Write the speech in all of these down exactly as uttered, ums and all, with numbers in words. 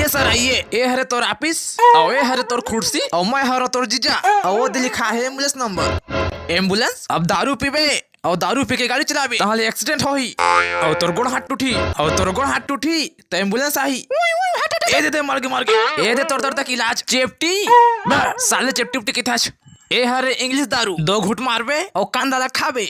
ये सर आइए, ये हरे तोर ऑफिस, अउ ये हरे तोर कुर्सी, अउ मैं हरो तोर जीजा, अउ वो दे लिखा है एम्बुलेंस नंबर। एम्बुलेंस? अब दारू पीबे, अउ दारू पी के गाड़ी चलाबे, तहां ले एक्सीडेंट होही, अउ तोर गोड़ हाथ टूटही, अउ तोर गोड़ हाथ टूटही, त एम्बुलेंस आही। ए दे दे, मर गे, मर गे। ए दे तोर दर्द के इलाज, चेपटी। बे, साले चेपटी उपटी के थाच। ए हरे इंग्लिश दारू, दो घूंट मारबे अउ कांदा ला खाबे।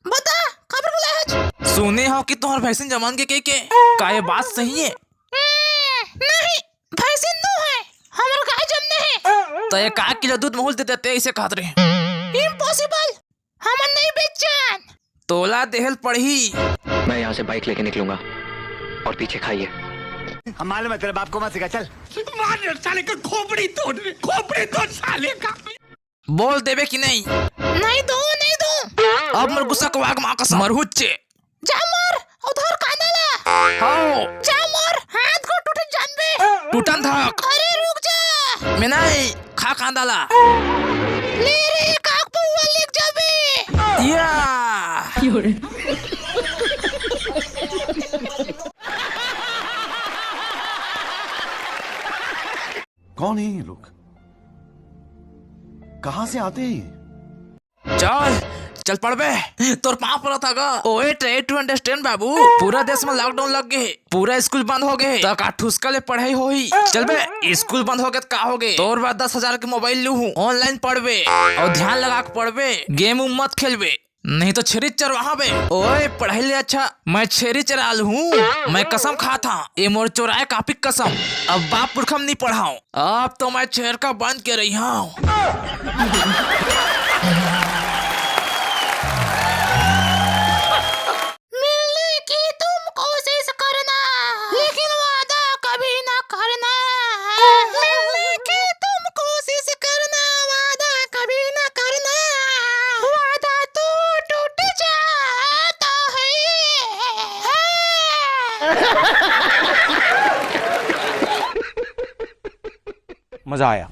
बता, काबर बुलाए हच? सुने हंव कि तुंहर भैंसिन जमन गे कहिके, का ये बात सही हे? हम्म, नहीं, भैंसिन नोहे, हमर गाय जमने हे। त एक आध किलो दूध महूं ल दे देते, अइसे कहत रहें। Impossible, हमन नइ बेचन। तोला देहे ल पड़ही। मैं यहाँ से बाइक लेके निकलूंगा और पीछे खाइए। हम मालूम है तेरे बाप को मत सिखा, चल। मार साले का खोपड़ी तोड़, खोपड़ी तोड़ साले का। बोल देबे कि नहीं? नहीं दूं, नहीं दूं। अब मोर गुस्सा को आग मा कसम। मरहुच्चे। जा मर, अउ धर कांदा ला। हव। जा मर, हाथ गोड़ टूटत जानबे। टूटन धक। अरे रुक जा। मैं नहीं, खा कांदा ला। ले रे, काक पौवा लेग जाबे। या। कौन है ये लोग? कहां से आते हैं ये? चल, चल पड़बे, तोर पांव परत हंव गा। ओए, try to understand बाबू, पूरा देश में lockdown लग गे हे, पूरा स्कूल बंद हो गे हे, त का ठुसका ले पढ़ाई होही? चल बे, स्कूल बंद हो गे त का हो गे? तोर बर दस हजार के मोबाइल लूहूं, online पढ़बे, अउ ध्यान लगा के पढ़बे, गेम उम मत खेलबे। नहीं तो छेरी चरवाहा बे। ओए, पढ़ाई ले अच्छा मैं छेरी चरा लूहूं। मैं कसम खाथंव, ये मोर चोराए कॉपी कसम। अब बाप पुरखा म नहीं पढ़ांव, अब तो मैं छेरका बन के रहिहंव। मिलने की तुम कोशिश करना, लेकिन वादा कभी ना करना। मिलने की तुम कोशिश करना, वादा कभी ना करना। वादा तो टूट जाता है। मजा आया।